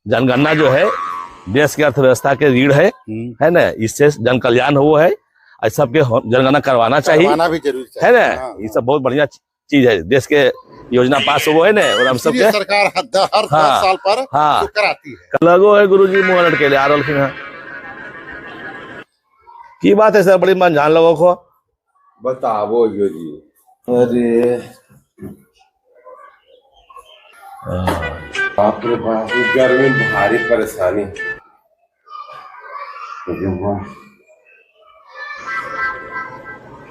जनगणना जो है देश की अर्थव्यवस्था के रीढ़ है ना। इससे जन कल्याण हुआ है और सबके जनगणना करवाना चाहिए, करवाना भी जरूरी है ना। हाँ, ये सब बहुत बढ़िया चीज है, देश के योजना पास हुआ है ना। और हम इसीलिए सबके सरकार हर हाँ, 10 साल पर हाँ। तो कराती है। लगो है गुरुजी मुँह लटके ले आ रहा है। की बात है सर, बड़ी मन जान लोगों को बतावो यो जी। अरे बाप रे बाप, गर्मी में भारी परेशानी।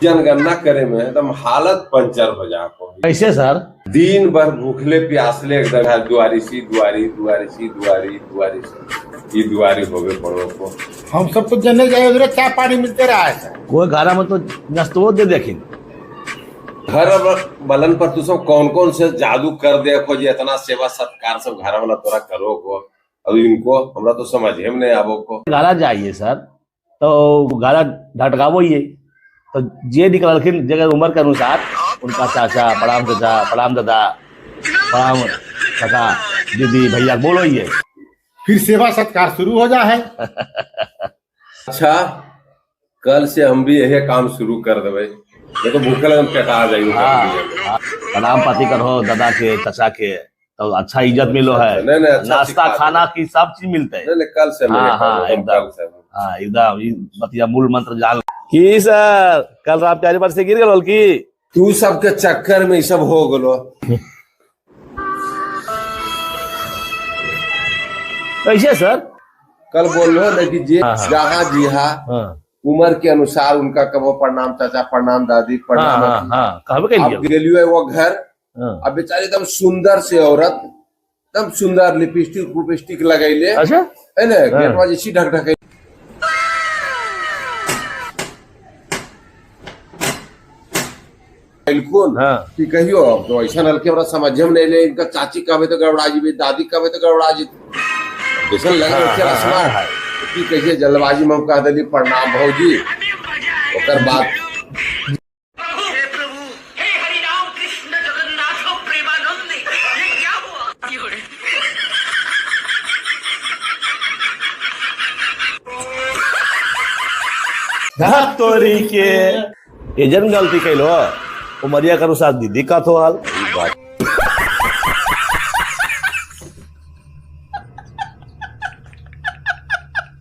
जनगणना करे में एकदम हालत पंचर हो जाको। कैसे सर? दिन भर भूखले प्यासले एकदम है, दुआरी सी दुआरी, दुआरी सी दुआरी, दुआरी सी ये दुआरी हो गए पड़ो को। हम सब तो जने जाए उधर चाय पानी मिलते रहा है सर। कोई गाना में तो नस्तो दे देखिन। घर बलन पर तू सब कौन कौन से जादू कर दे को जी, इतना सेवा सत्कार सब घर वाला तोरा करो को। अब इनको हमरा तो समझ में नहीं आवो को। गाना जाइए सर तो गाना ढटकावो ही तो जे निकलखिन जगह उम्र के अनुसार उनका चाचा प्रणाम, चाचा प्रणाम, दादा प्रणाम, काका दीदी भैया बोलो ये, फिर सेवा सत्कार शुरू हो जाए। अच्छा कल से हम भी यही काम शुरू कर देवे, ये तो भूखे लगन पेटा जाइयो। हाँ, प्रणाम पाती करो दादा के चाचा के तो अच्छा इज्जत मिलो है। नहीं, नहीं, अच्छा नाश्ता सिखा खाना की सब चीज मिलते है। नहीं, नहीं, कल से हाँ, हाँ, एकदम। कल से। हाँ एकदम ये बतिया मूल मंत्र जान की सर। कल रात प्यारी पर से गिर गल की तू सबके चक्कर में सब हो गलो। कैसे सर? कल बोल रहे हो ना कि जे हाँ, हाँ। जहाँ जी हाँ हाँ। उम्र के अनुसार उनका कबो प्रणाम चाचा प्रणाम दादी प्रणाम। हाँ, हाँ, हाँ, कहबे अब कइलियो। गेलियो वो घर, हाँ। अब बेचारी एकदम सुंदर से औरत एकदम सुंदर लिपस्टिक लिपस्टिक लगैले। अच्छा? है ना, हाँ। गेटवा जैसी ढक ढक बिल्कुल। हाँ। कि कहियो अब तो ऐसा नल के हमरा समझे में नहीं ले, इनका चाची कहबे तो गड़बड़ा जीबे, दादी कहबे तो गड़बड़ा जी, जैसे लगे हाँ, चला हाँ, स्मार्ट। हाँ। की कहिए जल्दबाजी में हम कह देली प्रणाम भौजी, ओकर बाद हे प्रभु हे हरि राम कृष्ण जगन्नाथ प्रेमानंद, ये क्या हुआ? धत तोरी के एजन गलती कैलो उमरिया के अनुसार दीदी का तो हाल।